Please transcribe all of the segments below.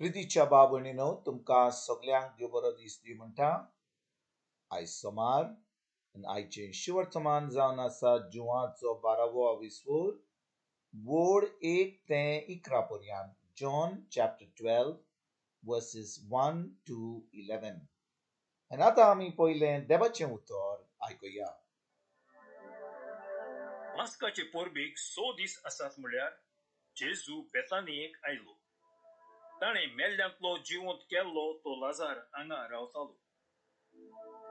प्रितीच्या भाव भयणीनो, तुमकां सगल्यांक देव बरो दीस दी म्हणटा. आयज सोमार आनी आयचें शिवर्तमान जावन आसा जुवाचो 12वो आविस्वोर, वोड 1 ते 11 पर्यंत. John chapter 12 verses 1 to 11. आनी आतां आमी पयलें देवाचें उतर आयकुया. पास्काचे परबेक 6 दीस आसात म्हळ्यार जेजू बेतानियेक आयलो. ताणें मेल्ल्यांतलो जिवंत केल्लो तो लाजार हांगा रावतालो.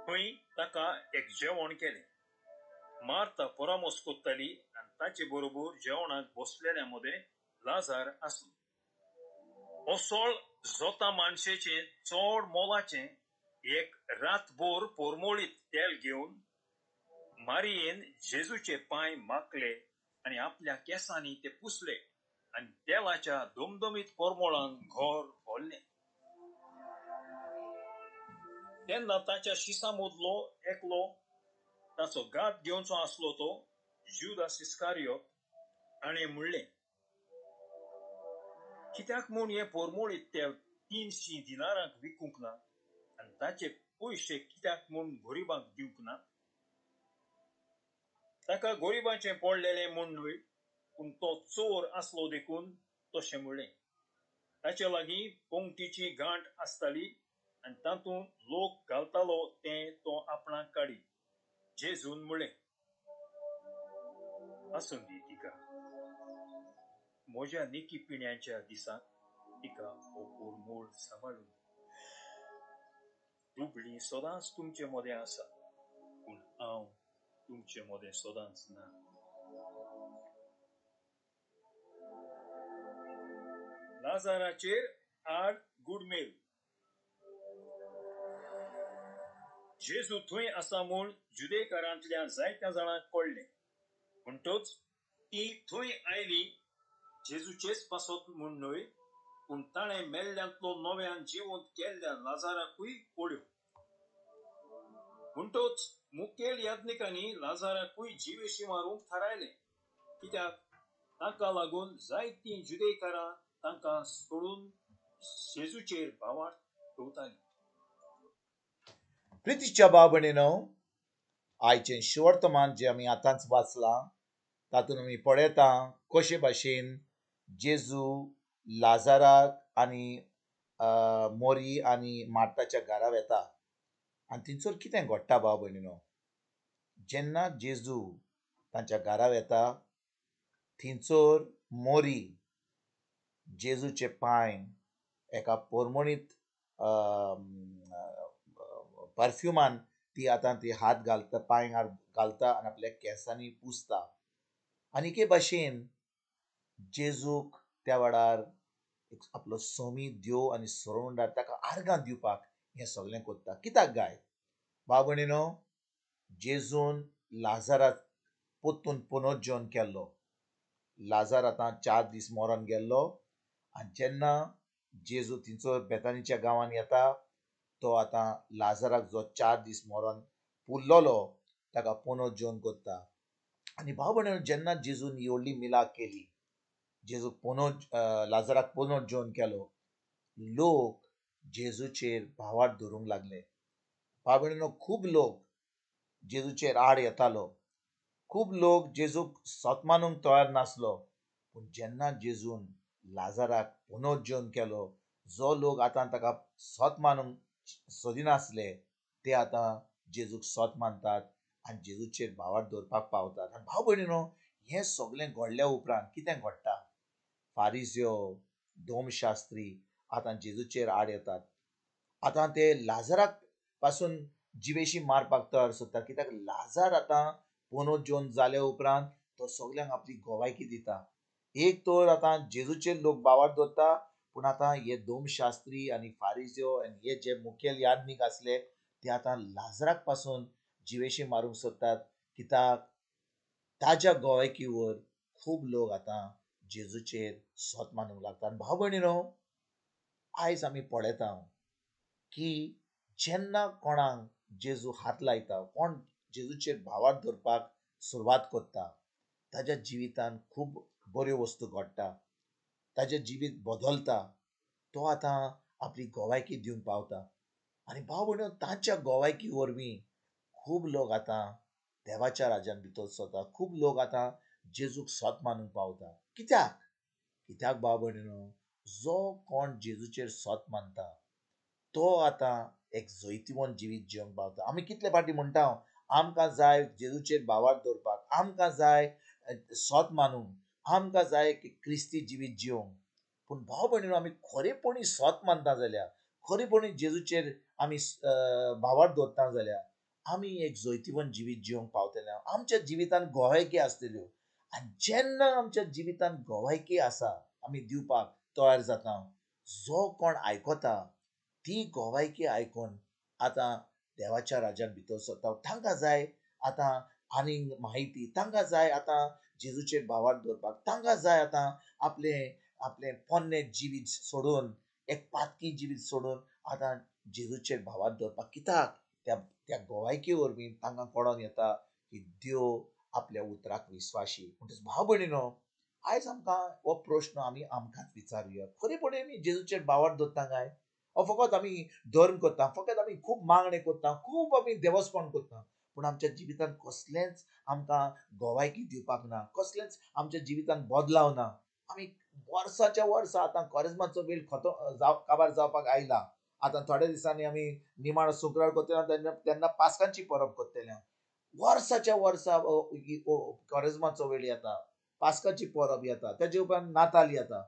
थंय ताका एक जेवण केलें. मार्ता परामोस कोत्ताली आनी ताचे बरोबर जेवणाक बसलेल्या मदें लाजार आसलो. असोळ जोता मानशेचें चड मोलाचें एक रातभर परमळीत तेल घेवन मारियेन जेजूचे पांय माखले आनी आपल्या केंसांनी ते पुसले आनी तेलाच्या दमदमीत परमळान घर भरलें. तेन्ना ताच्या शिसां मदलो एकलो ताचो घात घेवचो आसलो तो जुदास इस्कारियोत हाणें म्हणलें, कित्याक म्हूण हें परमळीत तेल 300 दिनारांक विकूंक ना आनी ताचे पयशे कित्याक म्हूण गरिबांक दिवंक ना? ताका गरिबांचें पडलेलें म्हूण न्हय, पूण तो चोर आसलो देखून तशें म्हणलें. ताचे लागीं पंक्तीची गांठ आसताली आनी तातूंत लोक घालतालो तें तो आपणाक काडी. जेजून म्हणलें, आसूं दी तिका, म्हज्या निकी पिण्याच्या दिसाक तिका हो परमळ सांबाळून. दुबळी सदांच तुमचे मदें आसा, पूण हांव तुमचे मदें सदांच ना. लाजाराचेर आड गुडमेल. जेजू थंय आसा म्हूण जुदेकारांतल्या जायत्या जाणांक कळ्ळें. म्हणटच ती थंय आयली जेजूचेच पासत म्हूण न्हय, पूण ताणें मेल्ल्यांतलो नव्यान जिवंत केल्ल्या लाजाराकूय पळयो. म्हणटच मुखेल याज्ञिकांनी लाजाराकूय जिवेशी मारूंक थारायलें, कित्याक ताका लागून जायतीं जुदेकारां तांकां सोडून जेजूचेर भावार्थ दवरतालीं. प्रितीच्या भाव भयणीनो, आयचें शिवर्तमान जें आमी आतांच वाचलां तातूंत आमी पळयता कशे भाशेन जेजू लाजाराक आनी मोरी आनी मार्ताच्या घरा वेता आनी थंयसर कितें घडटा भाव भयणीनो. जेन्ना जेजू तांच्या घरा वेता थंयसर मोरी जेजूचे पांय एका परमळीत परफ्युमान ती आतां ती हात घालता, पांयांक घालता आनी आपल्या केंसांनी पुसता. आनी एके भाशेन जेजूक त्या वेळार आपलो सोमी देव आनी सोरवंडार ताका आर्गां दिवपाक हें सगळें करता. कित्याक गाय भाव भयणीनो, जेजून लाजाराक परतून पुनर्जीवन केल्लो. लाजार आतां 4 दीस मरोन गेल्लो आनी जेन्ना जेजू थंयसर बेतानीच्या गांवांत येता तो आतां लाजाराक जो 4 दीस मरोन पुरलोलो ताका पुनर्जीवन करता. आनी भाव भयणीनो, जेन्ना जेजून ही व्हडली मिलाक केली, जेजूक लाजाराक पुनर्जीवन केलो, लोक जेजूचेर भावार्थ धरूंक लागले. भाव भयणीनो, खूब लोक जेजूचेर आड येतालो, खूब लोक जेजूक सत मानूंक तयार नासलो. पूण जेन्ना जेजून लाजाराक पुनर्जीवन केलो, जो लोक आतां ताका सत मानूंक सोदिनासले ते आतां जेजूक सत मानतात आनी जेजूचेर भावार्थ दवरपाक पावतात. आनी भाव भयणीनो, हें सगळें घडल्या उपरांत कितें घडटा, फारिज्यो दोमशास्त्री आतां जेजूचेर आड येतात. आतां ते लाजाराक पासून जिवेशी मारपाक तयार सोदतात, कित्याक लाजार आतां पुनर्जीवन जाल्या उपरांत तो सगल्यांक आपली गोवायकी दिता. एक तर आतां जेजूचेर लोक भावार्थ दवरता, पूण आतां हे दोमशास्त्री आनी फारिज्यो आनी हे जे मुखेल याज्ञीक आसले ते आतां लाजराक पासून जिवेशी मारूंक सोदतात, कित्याक ताज्या गोवायकीवर खूब लोक आतां जेजूचेर सत मानूंक लागता. आनी भाव भयणीनो, आयज आमी पळयता की जेन्ना कोणाक जेजू हात लायता, कोण जेजूचेर भावार्थ दवरपाक सुरवात करता, ताज्या जिवितांत खूब बऱ्यो वस्तू घडटा, ताजें जिवीत बदलता. तो आतां आपली गोवायकी दिवंक पावता. आनी भाव भयणीनो, ताच्या गोवायकी वरवीं खूब लोक आतां देवाच्या राज्यान भितर सरता, खूब लोक आतां जेजूक सत मानूंक पावता. कित्याक? कित्याक भाव भयणीनो, जो कोण जेजूचेर सत मानता तो आतां एक जैतिवंत जिवीत जिवंक पावता. आमी कितले फावटी म्हणटा, आमकां जाय जेजूचेर भावार्थ दवरपाक, आमकां जाय सत मानूंक, आमकां जाय की क्रिस्ती जिवीत जिवंक. पूण भाव भयणीनो, आमी खरेपणी सत मानता जाल्यार, खरेपणी जेजूचेर आमी भावार्थ दवरता जाल्यार आमी एक जैतिवंत जिवीत जिवंक पावतले. आमच्या जिवितान गोवायकी आसतल्यो. आनी जेन्ना आमच्या जिवितान गोवायकी आसा आमी दिवपाक तयार जाता, जो कोण आयकता ती गोवायकी आयकून आतां देवाच्या राज्यान भितर सरता. तांकां जाय आतां आनीक म्हायती, तांकां जाय आतां जेजूचेर भावार्थ दवरपाक, तांकां जाय आतां आपलें आपलें पोन्नें जिवीत सोडून, एक पातकी जिवीत सोडून आतां जेजूचेर भावार्थ दवरपाक. कित्याक? त्या त्या गोवायकी वरवीं तांकां कळोन येता की देव आपल्या उतराक विस्वाशी. म्हणटच भाव भयणीनो, आयज आमकां हो प्रश्न आमी आमकांच विचारुया, खरेपणी आमी जेजूचेर भावार्थ दवरता काय हो फकत आमी धर्म करता, फकत आमी खूब मागणें करता, खूब आमी देवस्पण करता, पूण आमच्या जिवितांत कसलेंच आमकां गोवायकी दिवपाक ना, कसलेंच आमच्या जिवितांत बदलाव ना. आमी वर्साच्या वर्सा आतां कोरेज्माचो वेळ खतो काबार जावपाक आयला. आतां थोड्या दिसांनी आमी निमाणो शुक्रार करतले, तेन्ना पास्कांची परब करतले. वर्साच्या वर्सा कोरेज्माचो वेळ येता, पास्काची परब येता, तेजे उपरांत नाताल येता.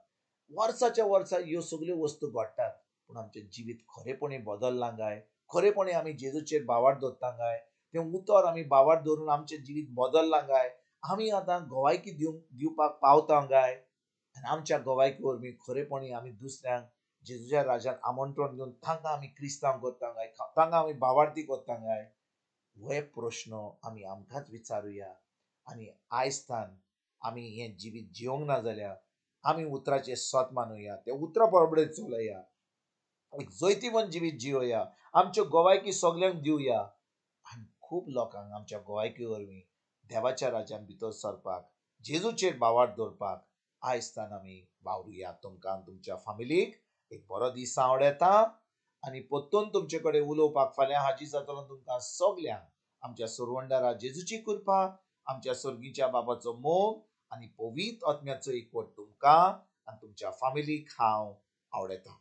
वर्साच्या वर्सा ह्यो सगल्यो वस्तू घडटात, पूण आमचें जिवीत खरेपणी बदल्लां काय? खरेपणी आमी जेजूचेर भावार्थ दवरता काय? तें उतर आमी भावार्थ दवरून आमचें जिवीत बदल्लां काय? आमी आतां गोवायकी दिवपाक पावता काय? आनी आमच्या गोवायकी वरवीं खरेपणी आमी दुसऱ्यांक जेजूच्या राज्यान आमंत्रण दिवन तांकां आमी क्रिस्तांव करता काय? तांकां आमी भावार्थी करता काय? हे प्रश्न आमी आमकांच विचारुया. आनी आयज तान आमी हें जिवीत जिवंक ना जाल्यार आमी उतराचें सत मानुया, तें उतरा बरोबर चलया, एक जैतिवंत जिवीत जिवया, आमच्यो गोवायकी सगल्यांक दिवया आनी खूब लोकांक आमच्या गोवायकी वरवीं देवाच्या राज्यान भितर सरपाक, जेजूचेर भावार्थ दवरपाक आयज तान आमी वावरुया. तुमकां तुमच्या फामिलीक एक बरो दीस आवडता आनी परतून तुमचे कडेन उलोवपाक फाल्यां हाजीर जातलो. तुमकां सगल्यांक आमच्या सुरवंडारा जेजूची कृपा, आमच्या सर्गीच्या बाबाचो मोग आनी पवित्र आत्म्याचो एकवट तुमकां आनी तुमच्या फामिलीक हांव आवडटा.